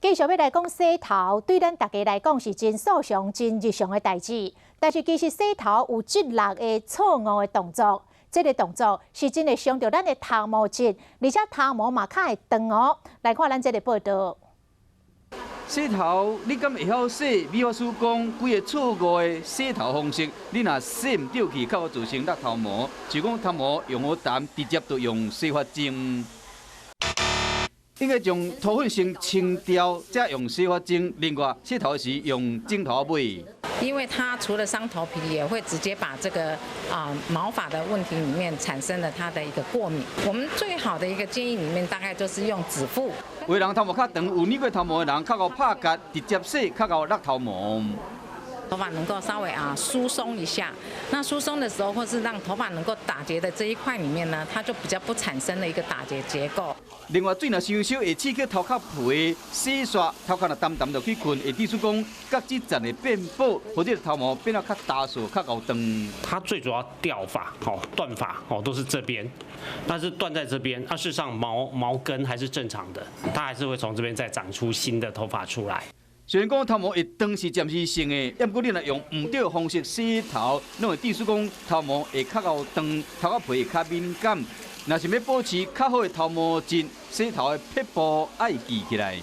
繼續欲來講洗頭，對咱大家來講是真素常、真日常的代誌。但是其實洗頭有這六个錯誤的動作，這个動作是真會傷著咱的頭毛質，而且頭毛嘛較會長哦。來看咱這个報道。洗頭，你敢會曉洗？美髮師講幾个錯誤的洗頭方式，你若洗毋著去，較會造成落頭毛。就講頭毛用好澹，直接就用洗髮精。應該將頭髮先清掉，再用洗髮精。另外，洗頭時用枕頭尾。因為它除了傷頭皮，也會直接把這個毛髮的問題裡面產生了它的一個過敏。我們最好的一個建議裡面，大概就是用指腹。有人頭毛較長，有染過頭毛的人較𠢕拍結，直接洗較𠢕落頭毛。頭髮能夠稍微疏鬆一下，那疏鬆的時候，或是讓頭髮能夠打結的這一塊裡面呢，它就比較不產生了一個打結結構。另外，水若傷燒會刺激頭殼皮，洗煞頭殼若澹澹就去睏，會致使講角質層會變薄，或者頭毛變得較焦燥、較𠢕長。它最主要掉髮、哦斷髮哦都是這邊，但是斷在這邊，事實上毛根還是正常的，它還是會從這邊再長出新的頭髮出來。雖然講頭毛會長是暫時性的，不過你若用毋對方式洗頭，攏會致使講頭毛會較𠢕長，頭殼皮會較敏感。若是欲保持較好的頭毛質，洗頭的撇步愛記起來。